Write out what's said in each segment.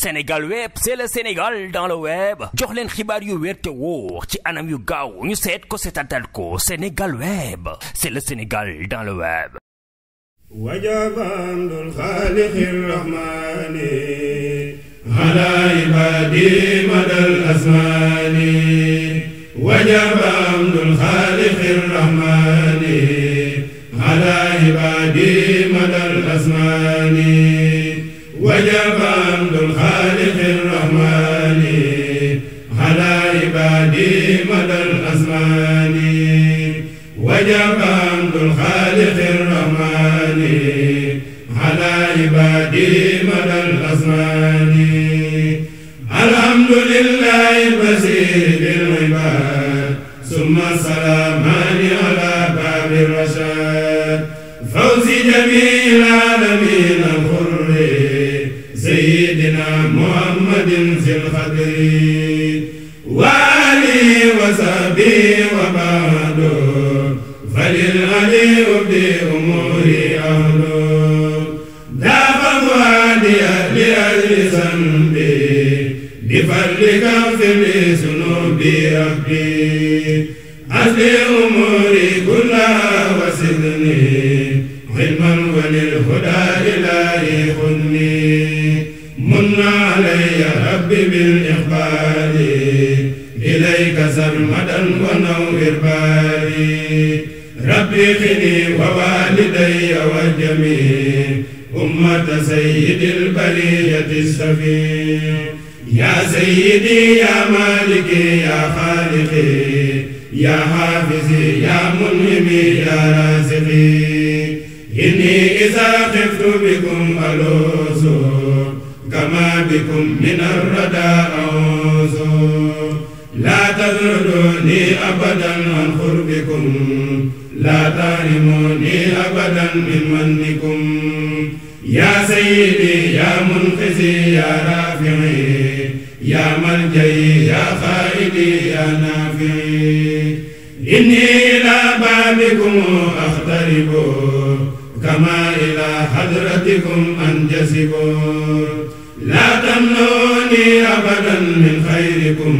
Sénégal web c'est le Sénégal dans le web jox leen xibaar yu wér te wóor ci anam yu gaaw ñu seet ko seetatal ko Sénégal web c'est le Sénégal dans le web. وجب حمد الخالق الرحمن على عبادي مدى الأزمان وجب حمد الخالق الرحمن على عبادي مدى الأزمان وجب حمد الخالق الرحمن على عبادي مدى الأزمان وجب حمد الخالق الرحمن على عبادي مدى الأزمان الحمد لله البصير بالعباد ثم السلامان على باب الرشاد فوز جميع العالمين الخر سيدنا محمد ذي الخدر وآله وصحبه وبعده فللعلي بأموري أهله داب فؤادي لأجل ذنبي بفضلك اغفر لي ذنوبي ربي أصلح أموري كلها وسدني علما وللهدى إلهي خذني من علي ربي بالإقبال إليك سرمدا ونور بالي ربي خني ووالدي والجميع أمة سيد البرية السفير يا سيدي يا مالكي يا خالقي يا حافظي يا منعمي يا رازقي إني إذا خفت بكم ألوذ كما بكم من الردى أعوذ لا تذروني أبدا عن قربكم لا تحرموني أبدا من منكم يا سيدي يا منقذي يا رافعي يا ملجئي يا خائدي يا نافعي إني إلى بابكم أقترب كما إلى حضرتكم أنجسب لا تمنوني أبدا من خيركم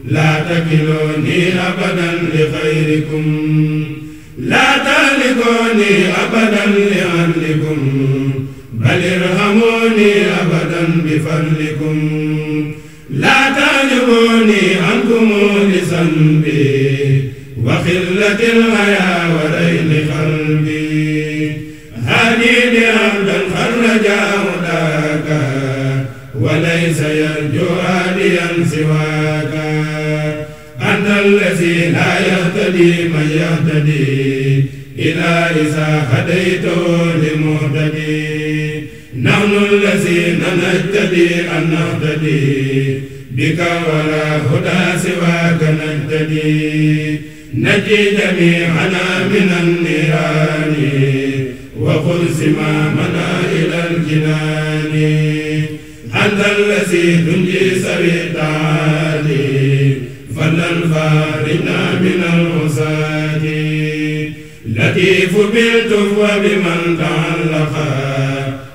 لا تكلوني أبدا لخيركم لا تهلكوني أبدا لعدلكم بل ارحموني أبدا بفضلكم لا تعجبوني عنكم لذنبي وخلة الحياة ورين قلبي هادي عبدا خرج هداك وليس يرجو هاديا سواك أنت الذي لا يهتدي من يهتدي إلا إذا هديته لمهتدي نحن الذين نهتدي أن نهتدي بك ولا هدى سواك نهتدي نجي جميعنا من النيران وخذ زمامنا إلى الجنان أنت الذي تنجي سوي التعالي فلن فارنا من العصاة لطيف بالتف وبمن تعلق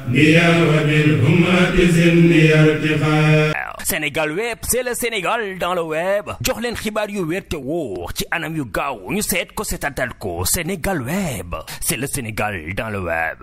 بيا وبالأمة زني ارتقاء Sénégal web c'est le Sénégal dans le web jox leen xibaar yu wér te wóor ci anam yu gaaw ñu seet ko seetatal ko Sénégal web c'est le Sénégal dans le web.